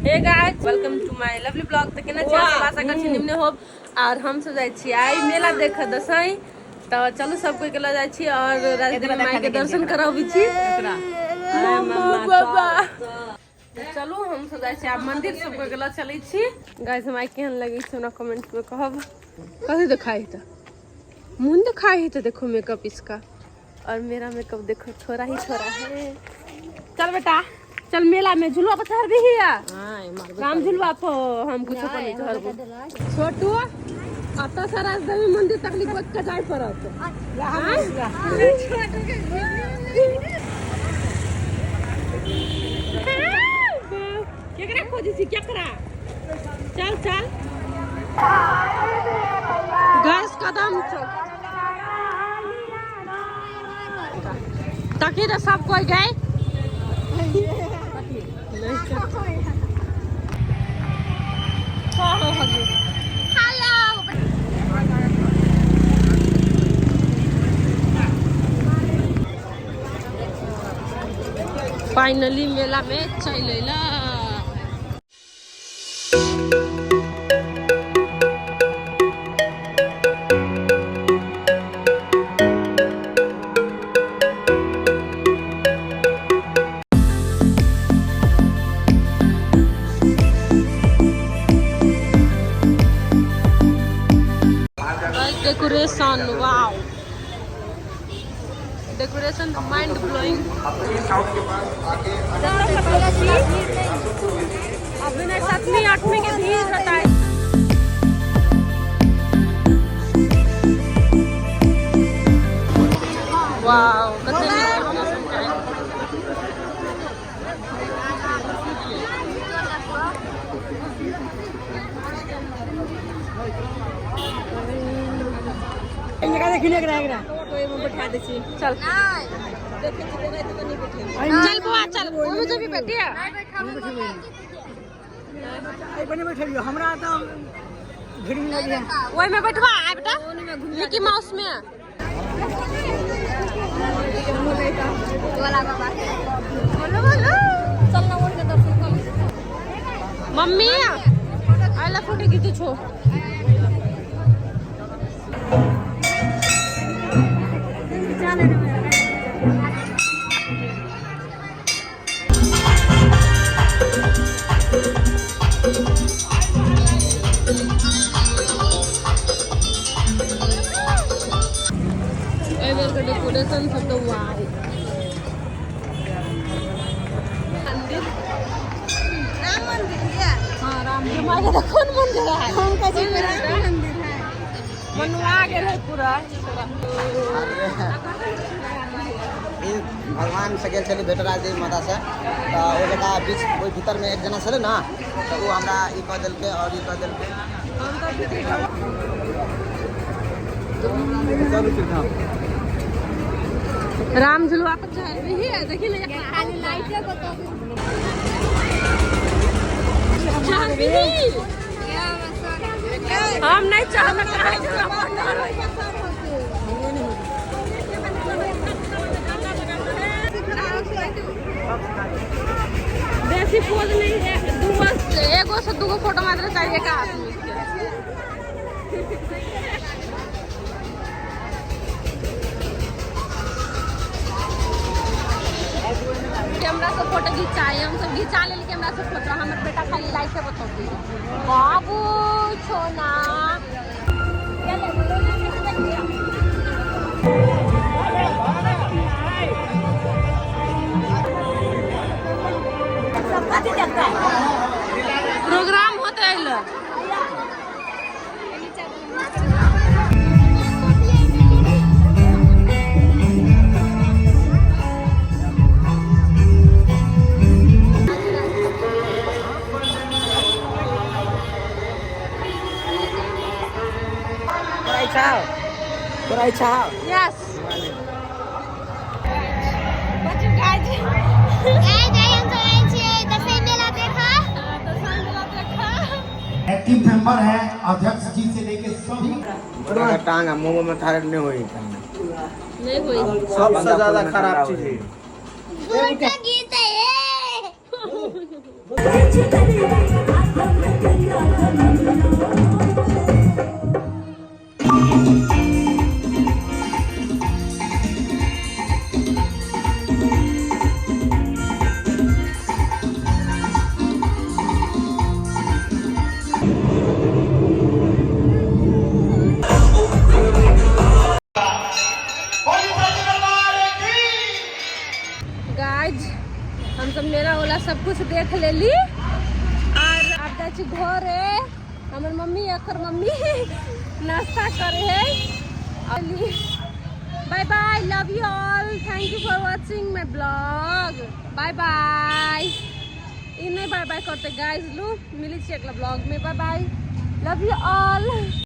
Hey guys, welcome to my lovely blog. तऽ केना छी अहाँ सब? आशा करै छी निमने होब। और हम सब जाइ छी आइ मेला देखऽ दसैं। तऽ चलू सब कोई के लऽ जाइ छी और राजदेवी माई के दर्शन कराबी छी। मम्मा बाबा चलू हम सब जाइ छी आब मंदिर सब कोई के लऽ चलै छी। गाइस हम आइ केहन लगै छै हमरा कमेंट में कहब। कथी देखाइ है तऽ मुँह देखाइ है तऽ देखो मेकअप इसका और मेरा मेकअप देखो थोड़ा ही थोड़ा है। चल बेटा चल मेला में झुलुआ पर चढ़ भी है। राम झुलुआ पर हम कुछ पर नहीं चढ़बो। छोटू अतः से राजदेवी मंदिर तक लिख के जाय पड़त। केकरा खोजै छी केकरा? चल चल गैस कदम चल तकी तो सब कोई गए। फाइनली मेला में चल अइला। Decoration wow, decoration mind blowing. अभी नहीं 7वीं 8वीं के भीड़ रहता है। वाओ कते नीक डेकोरेशन है। चल चल बुआ चल, ओमे जेबी बेटिया। हमरा तऽ भीड़ में लगी है। ओहि में बैठवा आ बेटा, मिकी माउस में। बोलो बोलो मम्मी आइला फोटो खींचू छो। एहि बेर के डेकोरेशन सब तऽ वाव। मंदिर राम मंदिर है। हाँ राम जी माय के कोन मंदिर है? हम कहै छी राम मंदिर है। बनवा गेल है पूरा। ई भगवान से गेल छली भेट राजदेवी माता से, तऽ ओ बेटा बीच ओहि भीतर में एक जना छलै ने, तऽ ओ हमरा ई कऽ देलकै और ई कऽ देलकै। राम झुलुआ पर चढ़ रही है, देखी ने खाली लाइट को तो चढ़ रही। हम नहीं चढ़ना काहे झुलुआ पर डर होइए। बेसी पोज नहीं है, दूगो एगो से दूगो फोटो मात्र चाहिए का आदमी के। कैमरा से फोटो घिंचाए, हम सब घिंचा लेल कैमरा से फोटो। हमर बेटा खाली लाइट से बतौती बाबू छोना। प्रोग्राम होते है। तोरा इच्छा हौ? तोरा इच्छा हौ? यस बच्चू गाइस। गाइस आइ हम सब आयल छियै दसैँ मेला देखऽ। एक्टिव मेंबर है, अध्यक्ष जी से लेके सभी। तोरा टांग आ मुंह में थारे नहीं होई। नहीं होई। सबसे ज्यादा खराब चीज है फोटो गीत है। हमसब मेला उला सब कुछ देख लेली और आब जाइ छी घरे। हमर मम्मी, एकर मम्मी नाश्ता करे है। Bye bye, love you all, thank you for watching my blog, bye bye. ई नहि बाय बाय करते गाइस। लू मिलै छी अगला ब्लॉग में। Bye bye, love you all.